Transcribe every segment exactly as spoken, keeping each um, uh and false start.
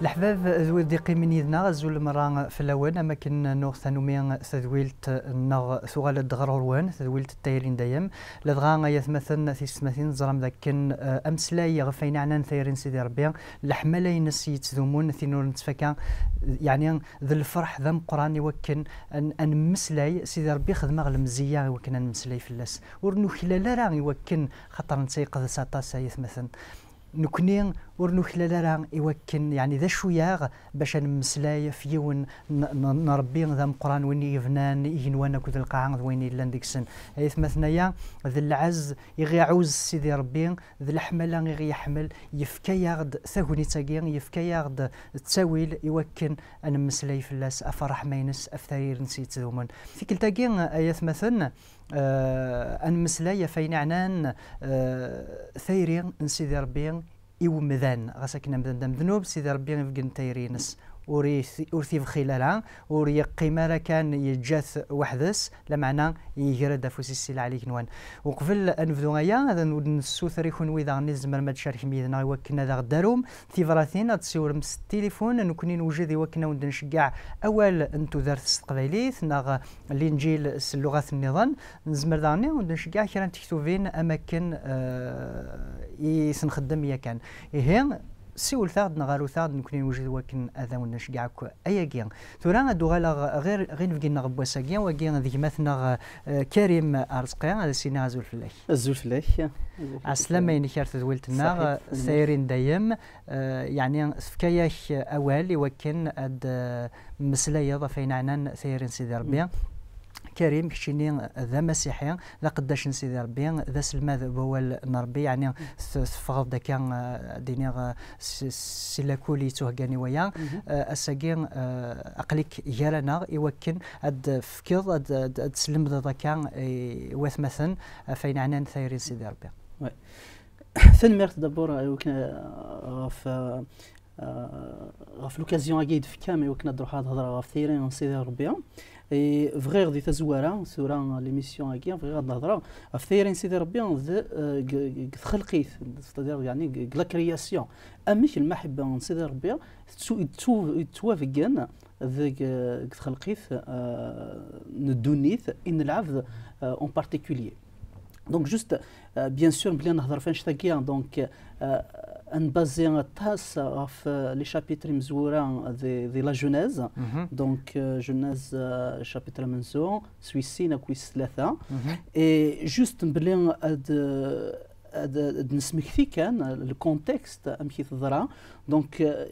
Leḥbab d wid d-iqqimen yid-neɣ, azul merra fell-awen, am akken nuɣ tanumi tadwilt-nneɣ tuɣal-d ɣer ɣur-wen, tadwilt n tayri n dayem. Ladɣa ay atmaten tisetmatin, teẓram dakken, eh, ameslay ɣef wayen ɛnan tayri n Sidi Ṛebbi, leḥmala-ines yettdumun, tin ur nettfaka, yeɛni d lferḥ d ameqqran i wakken ad, ad nemmeslay, Sidi Ṛebbi xedmeɣ lemzeyya i wakken ad nemmeslay fell-as. Ur nuklal ara i wakken, xaṭer netta yeqdes aṭas ay atmaten. Nekni ur nuklal ara i wakken, yeɛni d acu-yaɣ bac ad nemmeslay ɣef yiwen n, n, n Ṛebbi d ameqqran, win i yebnan igenwan akked lqaɛa d wayen yellan deg-sen. Ay atmaten, aya d lɛezz i ɣ-iɛuzz Sidi Ṛebbi, d leḥmala i ɣ-yeḥmel, yefka-yaɣ-d tagnit-agi, yefka-yaɣ-d ttawil i wakken ad nemmeslay fell-as, ɣef ṛṛeḥma-ines, ɣef tayri-ines yettdumun. Tikkelt-agi, ay atmaten, eh, ad nemmeslay ɣef wayen ɛnan, eh, tayri n Sidi Ṛebbi i wemdan. Ɣas akken amdan d amednub, Sidi Ṛebbi ibeggen tayri-ines. Ur i-, ur t-ibxil ara, ur yeqqim ara kan yeǧǧa-t weḥd-s, lameɛna yegra-d afus-is si lɛali igenwan. Uqbel ad nebdu aya, ad n-, nessuter i kunwi daɣen i tzemrem ad tcerkem yid-neɣ i wakken ad aɣ-d-tarum tibratin, ad tessiwlem s tilifun. Nekkni newjed i wakken ad wen-d-nceggeɛ awal n tudert s teqbaylit, neɣ Linǧil s lluɣat nniḍen. Nezmer daɣen ad wen-d-nceggeɛ kra n tektubin am akken, eh, i s-nxeddem yakan. Ihi, siwlet-aɣ-d neɣ arut-aɣ-d, nekkni newjed i wakken ad awen-d-nceggeɛ akk ayagi. Tura ad uɣaleɣ ɣer, ɣer inebgi-nneɣ n wass-agi, wagi d gma-tneɣ, eh, Karim Arezqi, ad as-iniɣ azul fell-ak. Azul fell-ak. Ɛeslama-inek ar tedwilt-nneɣ, tayri n dayem, eh, yeɛni tefka-yak awal i wakken ad, eh, mmeslayeḍ ɣef wayen ɛnan tayri n Sidi Ṛebbi. Karim, keččini d amasiḥi, d aqeddac n Sidi Ṛebbi, d aselmad n wawal n Ṛebbi, yeɛni t-, teffɣeḍ-d akka, eh, ad d-iniɣ, eh, s-, si lakul yettuheggan i waya. Eh, ass-agi, eh, aql-ik gar-aneɣ i wakken ad d-tefkeḍ, ad, ad, ad teslemdeḍ akka i watmaten ɣef wayen ɛnan tayri n Sidi Ṛebbi. Ouais. Tanemmirt d'abord, eh, ɣef, eh, eh, ɣef l'occasion-agi i d-tefkam i wakken ad d-ruḥeɣ ad hedreɣ ɣef tayri n Sidi Ṛebbi. Et bɣiɣ di tazwara, tura l'émission-agi, bɣiɣ ad d-hedreɣ ɣef tayri n Sidi Ṛebbi d, eh, g-, g-, g txelqit, c'est-à-dire, yeɛni, g-, g la création. Amek lmaḥibba n Sidi Ṛebbi tettu-, tettu-, tettwabeggen deg, eh, g txelqit, eh, n ddunit, i n lɛebd, eh, en particulier. Donc, juste, euh, bien sûr, mebla ad nehder ɣef annect-agi, hein, donc, euh, ad nbazi aṭas ɣef, euh, les chapitres imezwura di, di la Genèse. Donc, euh, Genèse, euh, chapitre amenzu, s wis sin akked wis tlata. Et juste, mebla ad, ad, ad nesmekti kan le contexte, amek i teḍra. Donc, euh,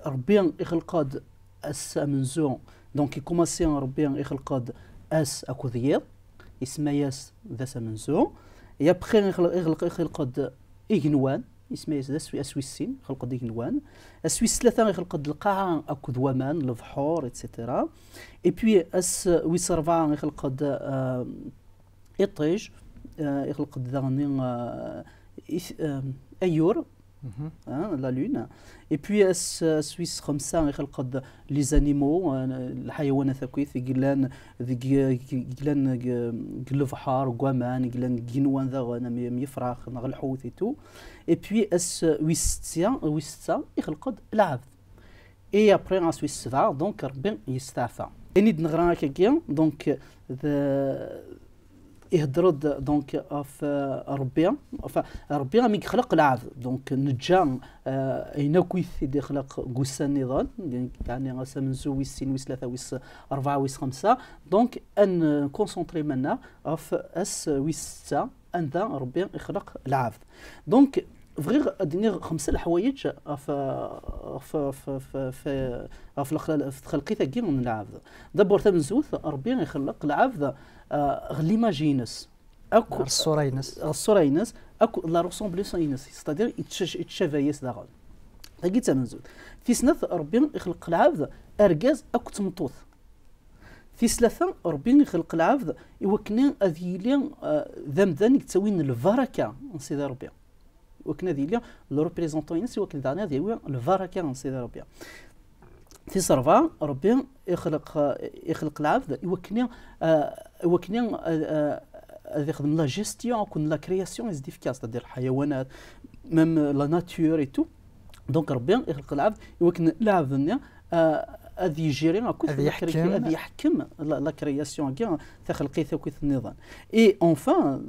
Ṛebbi ixleq-d ass amenzu, donc ikumaṣi Ṛebbi ixleq-d ass akked yiḍ, isemma-yas d ass amenzu. Et après, ixleq, ixleq, ixleq-d igenwan, isemma-yas d ass, ass wis sin, ixleq-d igenwan. Ass wis tlata, ixleq-d lqaɛa akked waman, lebḥur, et cetera. Et puis, ass wis ṛebɛa, ixleq-d, euh, iṭij, euh, ixleq-d daɣen, euh, is-, euh, ayyur, hein, la lune. Et puis, ass, ass wis xemsa, ixleq-d les animaux, euh, lḥayawanat akkit, i yellan deg, i yellan deg, deg lebḥer, deg waman, i yellan deg igenwan daɣen, am, am yifrax, neɣ lḥut et tout. Et puis, ass wis setta, wis setta, ixleq-d lɛebd. Et après, ass wis sebɛa, donc, Ṛebbi yesteɛfa. Ayen i d-neɣra akkagi, donc, d, ihedder-d, donc, ɣef, euh, Ṛebbi, enfin, Ṛebbi amek yexleq lɛebd. Donc, neǧǧa, euh, ayen akk i t-id-ixleq deg ussan nniḍen, yeɛni ass amenzu, wis sin, wis tlata, wis ṛebɛa, wis xemsa. Donc, ad nconcentré iman-nneɣ ɣef ass wis setta, anda Ṛebbi ixleq lɛebd. Donc, bɣiɣ ad d-iniɣ xemsa leḥwayeǧ ɣef, ɣef, ɣef, ɣef, ɣef, ɣef lexla-, ɣef txelqit-agi n lɛebd. D'abord, tamenzut, Ṛebbi ixleq lɛebd, ah, ɣer l'image-ines. Akk ɣer ṣṣura-ines. Ɣer ṣṣura-ines, akk la ressemblance-ines. C'est-à-dire, yettcav-, yettcaba-yas daɣen. Tagi d tamenzut. Tis snat, Ṛebbi ixleq lɛebd, argaz akked tmeṭṭut. Tis tlata, Ṛebbi ixleq lɛebd i wakken ad yili, eh, d amdan i yettawin lbaraka n Sidi Ṛebbi. I wakken ad yili le représentant-ines, i wakken daɣen ad yawi lbaraka n Sidi Ṛebbi. Tis ṛebɛa, Ṛebbi ixleq, ixleq lɛebd i wakken, eh, i wakken, eh, eh, ad ixdem la gestion akked la création i s-d-ifka, c'est-à-dire lḥayawanat, même la nature et tout. Donc Rebbi ixleq lɛebd i wakken lɛebd-nni, euh, ad yejjiri akked ad yeḥkem la création-agi taxelqit akked nniḍen. Et enfin,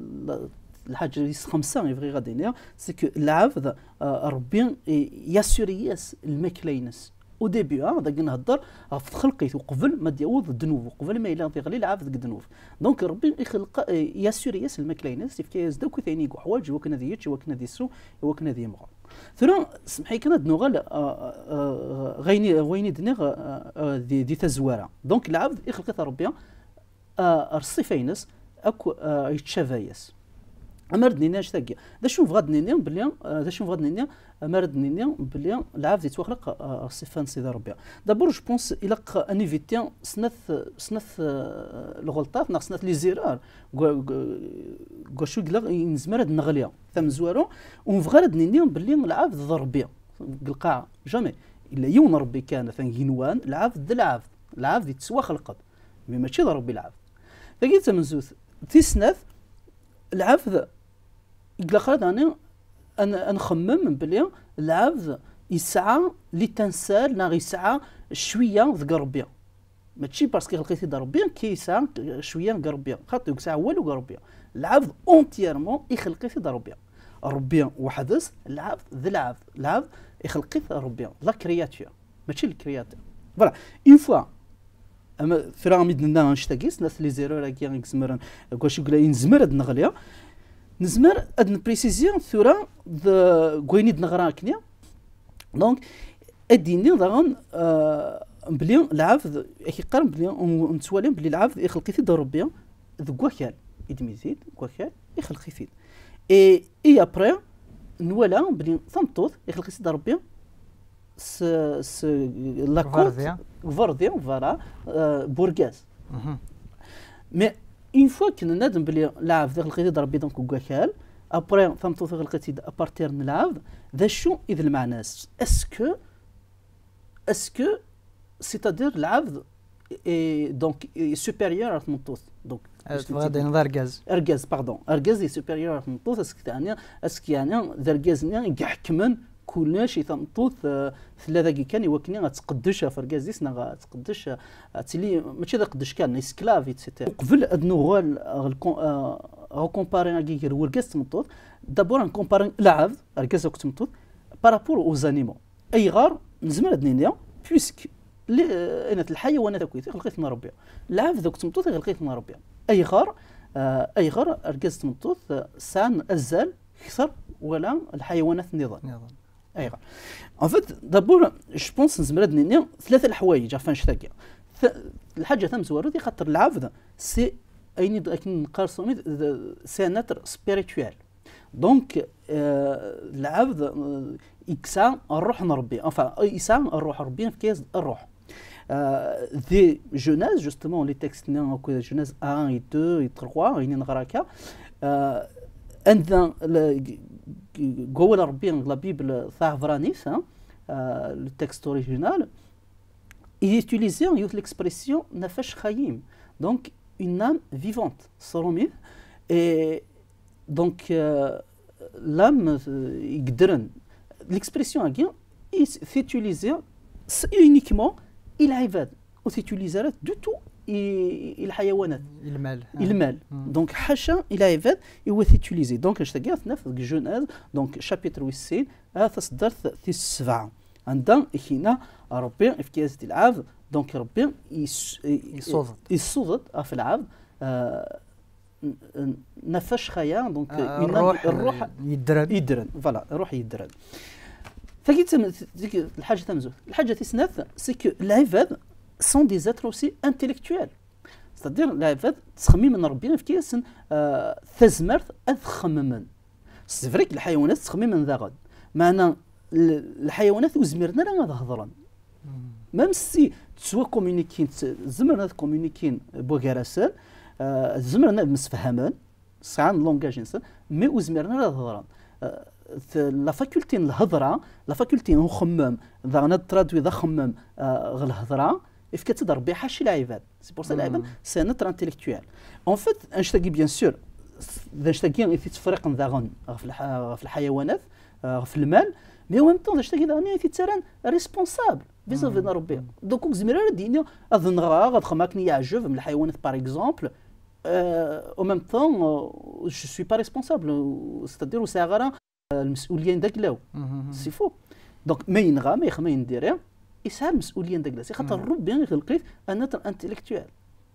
lḥaǧa yesxemsa i bɣiɣ ad iniɣ, c'est que lɛebd, euh, Rebbi yassuri-yas lmakla-ines. Au début, dagi nhedder ɣef txelqit, uqbel ma d-yaweḍ ddnub, uqbel ma yella ad iɣli lɛebd deg ddnub. Donc Rebbi ixleq, yassuri-yas lmakla-ines, yefka-yas-d akk ayen i yuḥwaǧ i wakken ad yečč, i wakken ad isew, i wakken ad yemɣer. Tura, semḥ-iyi kan ad nuɣal, euh, euh, ɣayen i, ɣayen i d-nniɣ, euh, euh, di, di tazwara. Donc lɛebd ixleq-it Rebbi, euh, ar ṣṣifa-ines akk, euh, yettcaba-yas. Amar d-nini annect-agi, d acu nebɣa ad d-nini belli, euh, d acu nebɣa ad d-nini amar ad d-nini belli lɛebd yettwaxleq, euh, ar ṣṣifa n Sidi Rebbi? D'abord, je pense, ilaq ad niviti snat, snat, euh, lɣelṭat neɣ snat les erreurs deg wacu i nezmer ad neɣli. Tamezwaru, ur nebɣi ara ad d-nini belli lɛebd d Rebbi. Deg lqaɛa, jamais. Illa yiwen Rebbi kan, atan genwan, lɛebd d lɛebd. Lɛebd yettwaxleq-d. Mais mačči d Rebbi lɛebd. Tagi d tamenzut. Tis snat, lɛebd, ilaq ara daɣen ad, ad nxemmem belli lɛebd yesɛa l'étincelle neɣ yesɛa cwiya deg Rebbi. Mačči parce que ixleq-it-id Rebbi, ki yesɛa cwiya deg Rebbi. Xaṭi, ur yesɛa walu deg Rebbi. Lɛebd entièrement ixleq-it-id Rebbi. Rebbi weḥd-s, lɛebd d lɛebd. Lɛebd ixleq-it Rebbi. La créature. Mačči le créateur. Voilà. Une fois, ama, tura mi d-nenna annect-agi, snat les erreurs-agi i izemren, deg wacu i nezmer ad neɣli, nezmer ad npréciser tura deg wayen i d-neɣra akkenni. Donc, ad d-yini daɣen, euh, belli lɛebd, ak iqqar belli, nettwali belli lɛebd ixleq-it-id Rebbi deg wakal, i d-mizid, deg wakal, ixleq-it-id. Et, et après, nwala belli tameṭṭut ixleq-itt-id Rebbi s, s la côte, voilà, euh, burgaz. Mais une fois que nenna-d belli lɛebd ixleq-it-id Rebbi, donc deg wakal, après tameṭṭut ixleq-itt-id à partir n lɛebd, d acu i d lmeɛna-s? Est-ce que, est-ce que, c'est-à-dire lɛebd est donc est supérieur à tmeṭṭut? Donc, euh, tebɣiḍ ad d-tiniḍ argaz. Argaz, pardon. Argaz est supérieur à tmeṭṭut, est-ce que teɛni, est-ce que yeɛni d argaz-nni i iḥekmen kullec, i tameṭṭut, euh, tella dagi kan i wakken ad tqeddec ɣef argaz-is neɣ ad tqeddec, euh, ad tili mačči d aqeddac kan, esclave, et cetera. Qbel ad nuɣal ɣer le con-, euh, recomparer agi gar urgaz d tmeṭṭut, d'abord ad ncomparer lɛebd, argaz akked tmeṭṭut, par rapport aux animaux. Ayɣer nezmer ad nini, puisque les, euh, lḥayawanat akk ixleq-iten Rebbi, lɛebd akked tmeṭṭut ixleq-iten Rebbi. Ayɣer, euh, ayɣer argaz d tmeṭṭut, euh, sɛan azal kter wala lḥayawanat nniḍen? Ayɣer? En fait, d'abord, je pense, nezmer ad nini tlata leḥwayeǧ ɣef annect-agi. Lḥaǧa tamezwarut, ixaṭer lɛebd, c'est ayen i d-, akken neqqar s umi d, c'est un être spirituel. Donc, euh, lɛebd, euh, yesɛa ṛṛuḥ n Rebbi. Enfin, yesɛa ṛṛuḥ, Rebbi yefka-yas-d ṛṛuḥ. Euh, di Genèse, justement, les textes-nni akked Genèse un et deux et trois, ayen i neɣra akka, euh, anda le, deg wawal n Rebbi, la Bible taɛebranit, hein, euh, le texte original, il utilise l'expression nafesh chayim, donc une âme vivante, s ṛumit, et donc, euh, l'âme, euh, yeddren. L'expression-agi, il est utilisé uniquement i lɛibad. Ur t-utilise ara du tout i, i lḥayawanat. I lmal. I lmal. Donc, ḥaca i lɛibad i wa t-utilisé. Donc, annect-agi ad t-naf deg Genèse, donc, chapitre wis sin, ar taseddart tis sebɛa. Anda i k-yenna Rebbi, yefka-yas-d i lɛebd, donc Rebbi yessuḍ-d ɣef lɛebd, euh, n-, n-, nafesh chaya, donc, euh, une âme, ṛṛuḥ yeddren. Yeddren, voilà, ṛṛuḥ yeddren. Tagi d tam-, tagi d lḥaǧa tamezwarut. Lḥaǧa tis snat, c'est que lɛibad sont des êtres aussi intellectuels. C'est-à-dire, lɛibad ttxemmimen, Rebbi yefka-yasen, euh, tazmert ad xemmen. C'est vrai que lḥayawanat ttxemmimen daɣen. Meɛna, l-, lḥayawanat ur zmiren ara ad hedren. Même si ttwakomunikin, zemren ad komunikin gar-asen, euh, zemren ad msefhamen, sɛan langage-nsen, mais ur zmiren ara ad hedren. Euh, t-, la faculté n lhedra, la faculté n uxemmem, daɣen ad traduiḍ axemmem, euh, ɣer lhedra, yefka-tt-id Rebbi ḥaca lɛibad. C'est pour ça lɛibad, c'est un être intellectuel. En fait, annect-agi, bien sûr, d annect-agi i t-ittefriqen daɣen ɣef lḥa-, ɣef lḥayawanat, euh, ɣef lmal, Mais en même temps, d acu-agi daɣen i t-ittarran responsable vis-à-vis n Rebbi. Donc, ur yezmir ara ad d-yini ad nɣeɣ, ad xedmeɣ akken i yi-yeɛjeb, am lḥaywanat, par exemple, euh, en même temps, euh, je suis pas responsable, c'est-à-dire ur sɛiɣ ara, euh, lmes'ulya n daglaw. C'est faux. Donc, ma yenɣa, ma yexdem ayen diri, yesɛa lmes'ulya n daglaw. Xaṭer Rebbi ixleq-it un être intellectuel.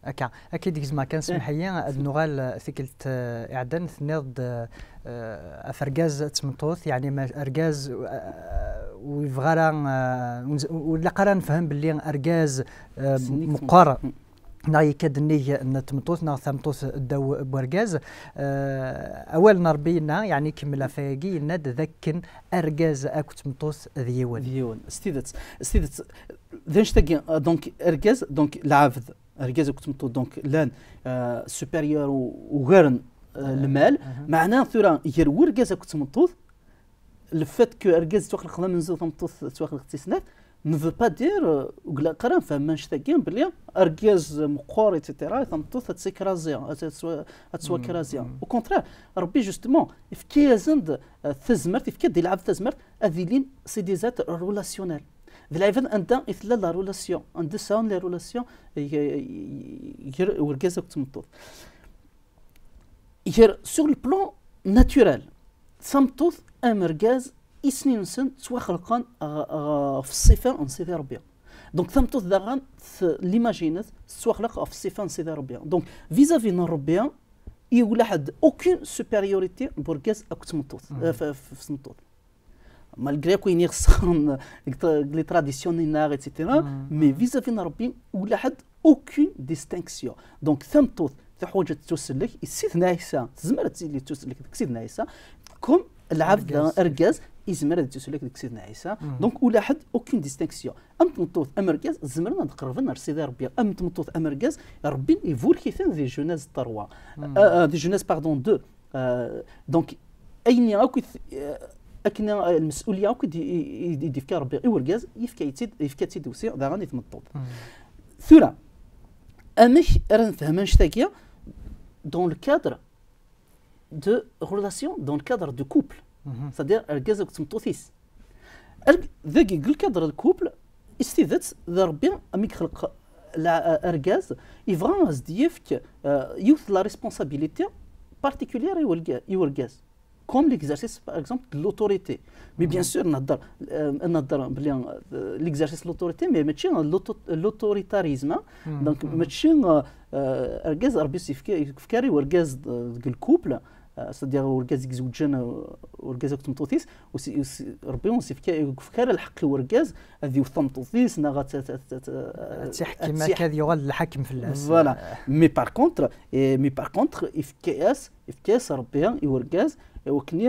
Akka, akka i d-gezmeɣ kan, semmeḥ-iyi, ad nuɣal, eh, tikkelt, eh, iɛeddan, tenniḍ-d, eh, eh, ɣef argaz d tmeṭṭut, yeɛni ma argaz, eh, ur yebɣi ara, eh, ur nz-, ur ilaq ara nefhem belli argaz, eh, meqqer, neɣ yekka-d nnig n tmeṭṭut, neɣ tameṭṭut ddaw n wergaz. Eh, awal n Rebbi yenna, yeɛni kemmel ɣef wayagi, yenna-d d akken argaz akked tmeṭṭut d yiwen. D yiwen. S tidet, s tidet, d annect-agi, eh, donc, argaz, donc, lɛebd, argaz akked tmeṭṭut, donc, llan, euh, supérieur u-, ugaren, euh, lmal. Meɛna tura, gar urgaz akked tmeṭṭut, le fait que argaz yettwaxleq d amenzu, tameṭṭut tettwaxleq d tisnat, ne veut pas dire, euh, ur ilaq ara nefhem annect-agi, belli argaz meqqer, et cetera, tameṭṭut ad tt-ikrazi, ad tt-, ad tt-wakrazi. Au contraire, Rebbi, justement, yefka-yasen-d, euh, tazmert, yefka-d i lɛebd tazmert ad ilin, c'est des êtres relationnels. D lɛibad anda i tella la relation, anda sɛun la relation, gar urgaz akked tmeṭṭut. Gar, sur le plan naturel, tameṭṭut am urgaz, isnin-nsen ttwaxelqen ɣ-, ɣ-, ɣef ṣṣifa n Sidi Rebbi. Donc tameṭṭut daɣen, t-, l'imagine-t, tettwaxleq ɣef ṣṣifa n Sidi Rebbi. Donc vis-à-vis n Rebbi, ulaḥ aucune supériorité n urgaz akked tmeṭṭut, euh, f-, f-, f-, tmeṭṭut. Malgré akk ayen i ɣ-sxeṛen deg tra-, deg les traditions-nneɣ, et cetera, mais vis-à-vis n Rebbi, ulaḥ aucune distinction. Donc tameṭṭut teḥwaǧ ad tettusellek i Sidna Ɛisa, tezmer ad tili tettusellek deg Sidna Ɛisa, comme lɛebd, argaz, yezmer ad yettusellek deg Sidna Ɛisa. Donc ulaḥ aucune distinction. Am tmeṭṭut am urgaz zemren ad qerben ar Sidi Rebbi. Am tmeṭṭut am urgaz, Rebbi iburek-iten di Genèse trois. Euh, euh, di Genèse, pardon, deux. Euh, donc, ayen akk i t-, euh, akken, euh, lmes'ulya akk i d-, i, i, i d-yefka Rebbi i urgaz, yefka-tt-id, yefka-tt-id aussi daɣen i tmeṭṭut. Tura, amek ara nefhem annect-agi dans le cadre de relation, dans le cadre de couple? C'est-à-dire, argaz akked tmeṭṭut-is. Ar-, dagi, deg le cadre de couple, s tidet, d Rebbi, mi yexleq la-, argaz, yebɣa ad s-d-yefk, euh, yiwet la responsabilité particulière i urga-, i urgaz. Comme l'exercice, par exemple, de l'autorité. Mais bien sûr, nhedder, euh, nhedder belli, euh, l'exercice de l'autorité, mais mačči l'auto-, l'autoritarisme, hein. Donc, mačči, euh, euh, argaz, Rebbi s-yefka, yefka i urgaz, euh, deg le couple, euh, c'est-à-dire urgaz i izewǧen, euh, urgaz akked tmeṭṭut-is, ur s-, ur s-, Rebbi ur s-yefka, ur yefka ara lḥeqq i urgaz ad iwet tameṭṭut-is, neɣ ad t-, ad t-, ad t-, ad t-, ad t-iḥkem, ad t-iḥ-, akka ad yuɣal lḥakem fell-as. Voilà. Mais par contre, et, mais par contre, yefka-yas, yefka-yas Rebbi i urgaz, i wakken i,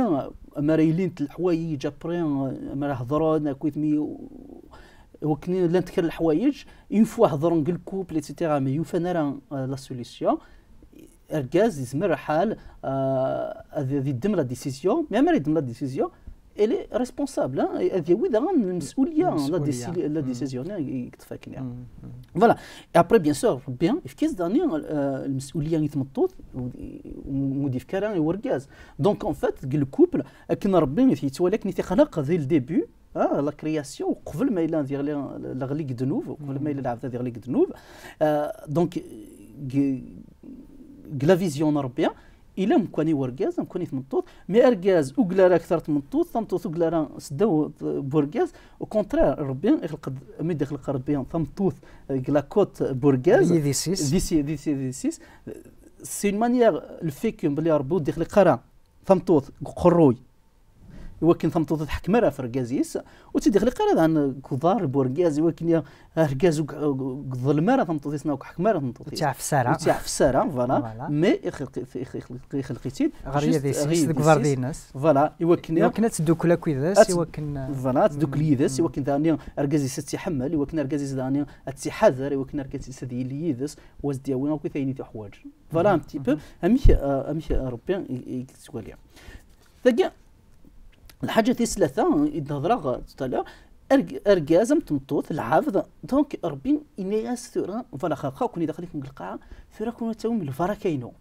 amar ilint leḥwayeǧ, après, amar hedren akked mi, i wakken i llant kra leḥwayeǧ, une fois hedren deg le couple, et cetera, mais yufan ara, euh, la solution, argaz yezmer lḥal, euh, ad, ad yeddem la décision, mais amar yeddem la décision, elle est responsable, hein, ad yawi daɣen lmes'ulya, la, lmes'ulya, déci-, la décision i yeṭṭef akken. Voilà. Et après, bien sûr, Rebbi yefka-as daɣen, euh, lmes'ulya i tmeṭṭut, u, u, ur d-yefka ara i urgaz. Donc, en fait, deg le couple, akken Rebbi yettwali, akken i t-ixleq dès le début, ah, la création, uqbel ma yella ad yeɣli, ad yeɣli deg ddnub, uqbel ma yella lɛebd ad yeɣli deg ddnub. Euh, donc, deg, deg la vision n Rebbi, ila amkan i urgaz, amkan i tmeṭṭut, mais argaz uglar akter tmeṭṭut, tameṭṭut uglar seddaw, euh, burgaz. Au contraire, Rebbi ixleq-d, mi d-ixleq Rebbi tameṭṭut, euh, deg la côte burgaz, yidis-is, di si-, di si-, yidis-is, c'est une manière, le fait que belli Rebbi ur d-ixleq ara tameṭṭut deg uqerruy, i wakken tameṭṭut ur tḥekkem ara ɣef urgaz-is, ur tt-id-ixliq ara daɣen deg uḍar n urgaz, i wakken ya-, argaz ur, ur, ur iḍlem ara tameṭṭut-is, neɣ ur iḥekkem ara tameṭṭut-is. Ur tt-iɛfes ara. Ur tt-iɛfes ara, voilà. Voilà. Mais ixleq, ixleq, ixleq, ixleq-itt-id. Ɣer juste yidis-is, ɣer deg yidis-is, uberdi-ines. Voilà, i wakken ya-, i wakken ad teddukel akked-s, ad ted-, i wakken, euh, voilà, ad teddukel yid-s, i wakken daɣen argaz-is ad tt-iḥemmel, i wakken argaz-is daɣen ad tt-iḥader, i wakken argaz-is ad yili yid-s, u ad s-d-yawi akk ayen i tuḥwaǧ. Voilà un petit peu amek, euh, amek Rebbi i, i yettwali. Tagi, lḥaǧa tis tlata i d-hedreɣ, euh, tout à l'heure, arg-, argaz am tmeṭṭut, lɛebd, donc Rebbi yenna-yas tura, voilà, xerqa-ken i daxel-iken deg lqaɛa, tura ken ad tawim lbaraka-inu.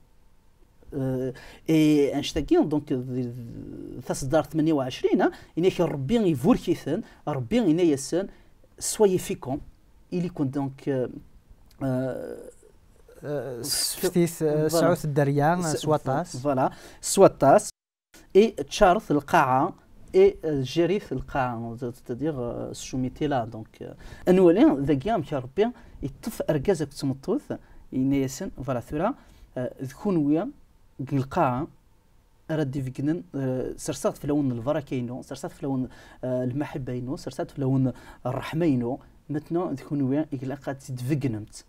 Euh, et anect-agi, donc, d- d- taseddart tmenya u ɛecrin, hein, yenna-k Rebbi iburek-iten, Rebbi yenna-yasen, soyez féconds, ili-ken donc, euh, euh, Euh, Seftit, euh, Voilà. sɛut dderya, s- s waṭas. Voilà, s waṭas, et ččaret lqaɛa, et euh, gérit lqaɛa, c'est-à-dire euh, schumittez-la. Donc, euh, ad nwali dagi amek Rebbi yeṭṭef argaz akked tmeṭṭut, yenna-yasen, voilà, tura, euh, d kunwi deg lqaɛa ara d-ibegnen, euh, serseɣ-d fell-awen lbaraka-inu, serseɣ-d fell-awen euh, lmaḥibba-inu, serseɣ-d fell-awen ṛṛeḥma-inu. Maintenant, d kunwi i ilaq ad tt-id-tbegnemt.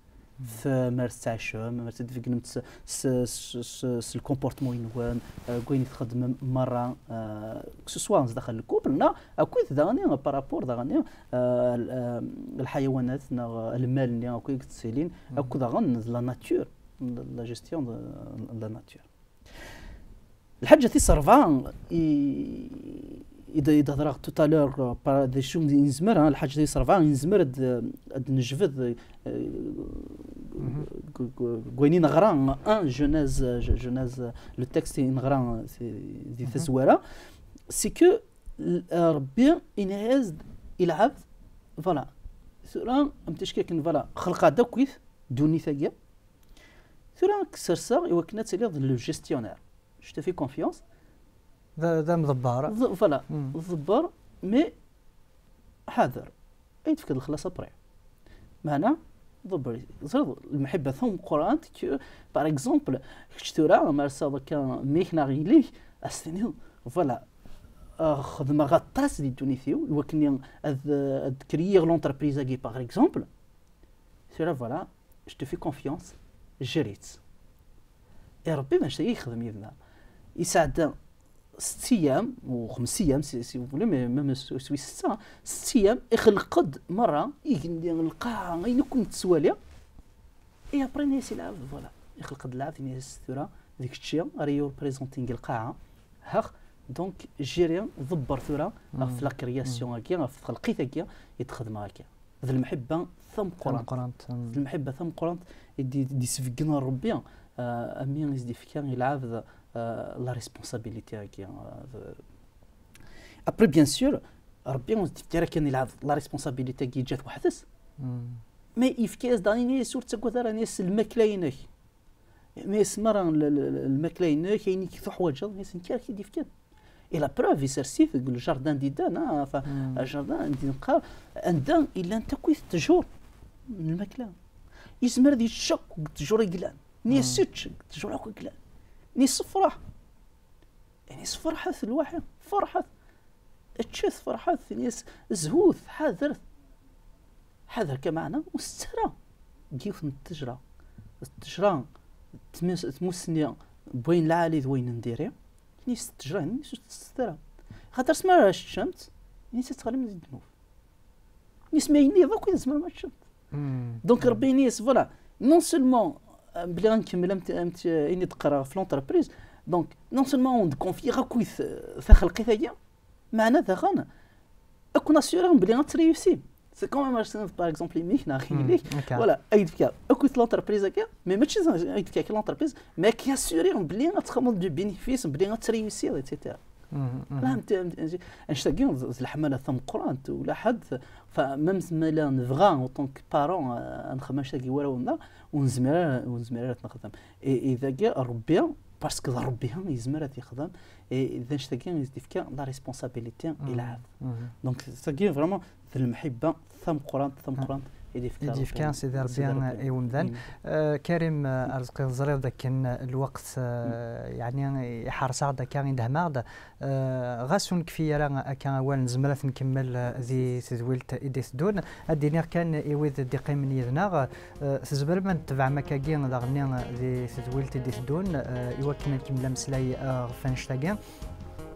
F- mi ara tettɛicem, mi ara tt-id-tbegnemt s, s, s, s, s le comportement-nwen, euh, deg wayen i txeddmem merra, euh, que ce soit sdaxel lkupl, neɣ akked daɣen par rapport daɣen euh, l- euh, lḥayawanat, neɣ lmal-nni akk i yettilin, akked daɣen d la nature, la gestion de, de la nature. Lḥaǧa tis ṛebɛa i, i d- i d-hedreɣ tout à l'heure, euh, par des choses i nezmer, hein, lḥaǧa tis ṛebɛa i nezmer ad, ad nejbed euh, deg wayen i neɣra, un, Genèse, euh, Genèse, euh, le texte i neɣra euh, di tazwara, c'est que l- euh, Rebbi yenna-yas-d i lɛebd, voilà, tura am tickakin, voilà, xelqeɣ-d akkit ddunit-agi, tura ad k-serseɣ i wakken ad tiliḍ le gestionnaire. Je te fais confiance. D d amḍebber. Ḍ- Voilà, Mm. ḍebber, mais ḥader. Ay tefkiḍ lexlaṣ après. Meɛna, ḍebber. Ẓriɣ lmeḥibba tameqqrant que, par exemple, kečč tura, ma rseɣ akka mmi-k neɣ yelli-k, ad s-tiniḍ, voilà, euh, xedmeɣ aṭas di ddunit-iw, i wakken ad, ad créiɣ l'entreprise-agi, par exemple. Tura, voilà, je te fais confiance, gérer-tt. Et Rebbi d acu i yexdem yid-neɣ? Yesɛedda setta ayyam, u xemsa ayyam, si, si vous voulez, mais même s- swi setta, setta ayyam, ixelq-d merra igenni, lqaɛa, ayen akk nettwali. Et après, yenna-yas i lɛebd, voilà, ixelq-d lɛebd, yenna-yas tura, d kečči ara yi-représentin deg lqaɛa, hax, donc, gérer, ḍebber tura, ɣef la création-agi, ɣef txelqit-agi, i d-xedmeɣ akka. D lmeḥibba tameqqrant. Tameqqrant. Mm. D lmeḥibba tameqqrant i d- i d-isbeggen Rebbi, euh, ami i s-d-ifka i lɛebd euh, la responsabilité-agi. Euh, de- Après, bien sûr, Rebbi ur s-d-ifki ara kan i lɛebd la responsabilité-agi yeǧǧa-t weḥd-s. Mm. Mais yefka-yas daɣen, yenna-yas ur ttaggad ara, yenna-yas lmakla-inek. Yenna-yas mi ara l- l- l- lmakla-inek, ayen i tuḥwaǧeḍ, yenna-yas nekk ara k-t-id-ifken. Et la preuve, isers-it deg le jardin d'Éden, hein, enfin, Mm. le jardin, anda neqqar, anda i llant akk ttjur n lmakla. Yezmer ad yečč akk deg ttjur i yellan. Yenna-yas ečč deg ttjur akk i yellan. Yenna-yas ferḥ. Yenna-yas ferḥet lwaḥi, ferḥet. Ččet, ferḥet, yenna-yas zhut, ḥadret. Ḥader kan, meɛna ur tett ara deg yiwet n ttejra. Ttejra tmus- tmussni n wayen lɛali d wayen n diri. Yenna-yas ttejra, yenna-yas ur tt-tett ara. Xaṭer s mi ara teččemt, yenna-yas ad teɣlim di ddnub. Yenna-yas ma ayen-nniḍen akk i tzemrem ad teččemt. Mm. Donc Rebbi yenna-yas, voilà, non seulement euh, belli ad nkemmel am t- am t- ayen i d-qqareɣ ɣef l'entreprise, donc non seulement ad d-confier akk i t- taxelqit-agi, meɛna daɣen ad ken-assurer belli ad tréussim. C'est quand même, par exemple, imi-k neɣ yelli-k, Akka. Voilà, ad k-d-fkeɣ akk l'entreprise-agi, mais mačči ad k-d-fkeɣ l'entreprise, mais ad k-assurer belli ad txedmeḍ du bénéfice, belli ad tréussiḍ, et cetera. Mhm, mhm. Là, anect- anect- anect-agi d d leḥmala tameqqrant, ula ḥedd, enfin, même ma la nebɣa, en tant que parent, euh, ad nexdem anect-agi i warraw-nneɣ, ur nezmir ara, ur nezmir ara ad t-nexdem. Et, et dagi, Rebbi, parce que d Rebbi yezmer ad t-yexdem, et d anect-agi i s-d-ifka la responsabilité i Mhm, lɛebd. mhm. Donc, tagi vraiment d lemḥibba tameqqrant, tameqqrant i d-ifka I Rebbi. d-yefka Sidi Rebbi Sidi Rebbi. i umdan. Mm. Euh, Karim, euh, Arezqi, teẓriḍ akken lweqt, euh, yeɛni iḥerseɣ-d akka i d-hemaɣ-d. Euh, ɣas ur nekfi ara akka awal, nezmer ad t-nkemmel euh, di tedwilt i d-iteddun. Ad d-iniɣ kan i wid d-iqqimen yid-neɣ, euh, tzemrem ad tebɛem akkagi daɣenni di tedwilt i d-iteddun, euh, i wakken ad nkemmel ameslay euh, ɣef annect-agi.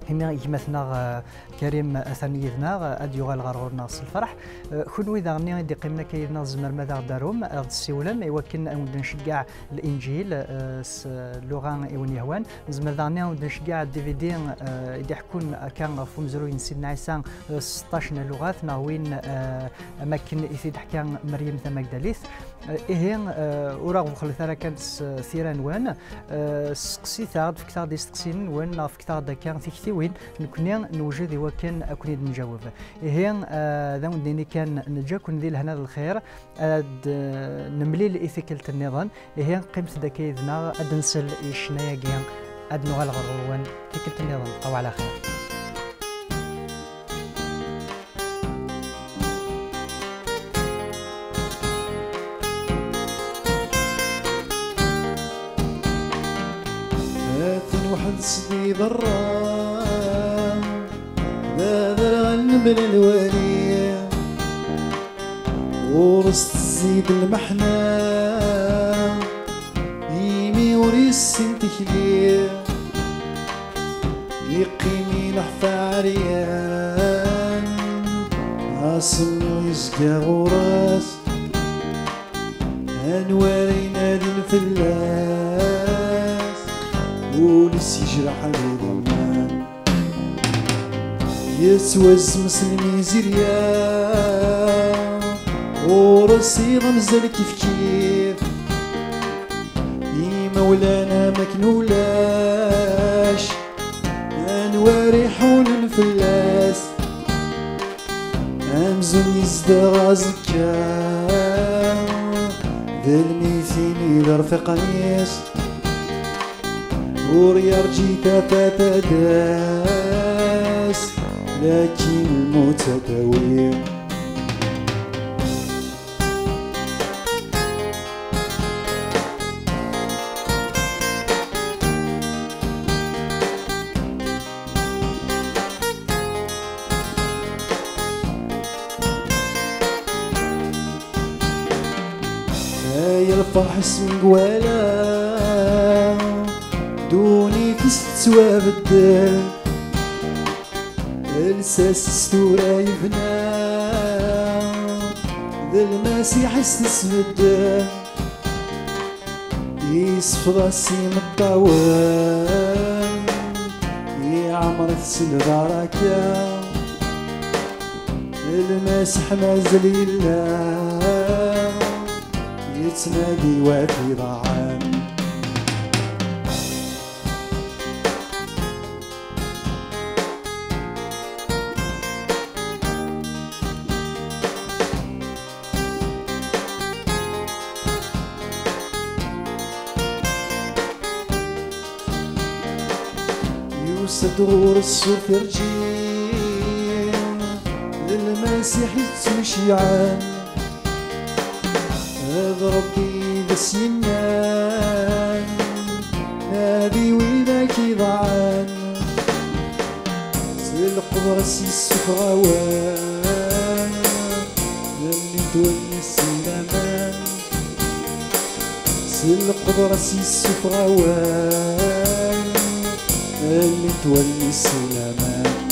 Imi gma-tneɣ euh, Karim atan yid-neɣ, euh, ad d-yuɣal ɣer ɣur-neɣ s lferḥ. Euh, kunwi daɣenni i d-iqqimen akka yid-neɣ, tzemrem ad aɣ-d-tarum, ad aɣ-d-tessiwlem i wakken ad wen-d-nceggeɛ Linǧil euh, s lluɣa i wen-yehwan. Nezmer daɣenni ad wen-d-nceggeɛ D V D euh, i d-iḥekkun akka ɣef umezruy n Sidna Ɛisa euh, s seṭṭac n lluɣat, neɣ win euh, am akken i t-id-teḥka Meryem Tamagdalit. Ihi, eh, ur aɣ-buxlet ara kan s tira-nwen, eh, sseqsit-aɣ-d, fket-aɣ-d isteqsiyen-nwen, neɣ fket-aɣ-d akka tiktiwin, nekkni newjed i wakken ad ken-id-nǧaweb. Ihi, eh, d awen-d-nini kan, neǧǧa-ken di lehna d lxir, ad, eh, nemlil i tikkelt nniḍen. Ihi, qqimet-d akka yid-neɣ, ad nsel i ccna-agi, ad nuɣal ɣer ɣur-wen tikkelt nniḍen. Aw ɛla xir. Atan weḥd-s d iḍerra, d aderɣal mebla lwali, ɣur-s tezzi-d lmeḥna, imi ur yessin tikli. Yeqqim ileḥfa ɛeryan, asemmiḍ yezga ɣur-s. Anwa ara inadin fell-as, ul-is yejreḥ d iḍemman. Yettwazem s lmizirya, ɣur-s iḍ amzal kifkif. Imawlan am akken ulac, anwa ara iḥunen fell-as? Amzun yezdeɣ aẓekka, d lmitin i d rfiqan-is. Ur yerǧi tafat ad d-tas, lakin lmut ad d-tawi. Ay lferḥ-is mi gwala, ddunit-is tettwabeddel. Lsas-is tura yebna, d Lmasiḥ-is tesbeddel. Yesfeḍ-as imeṭṭawen, iɛemmer-it s lbaraka. Lmasiḥ mazal yella, yettnadi wat iḍaɛen. Yusa-d ɣur-s ur t-irǧi, d Lmasiḥ yettuceyɛen. D Ṛebbi i d as-yennan, nadi widak iḍaɛen. S lqedra-s yessufeɣ awal, lli-t wallen-is si laman. S lqedra-s yessufeɣ awal, lli-t wallen-is si laman.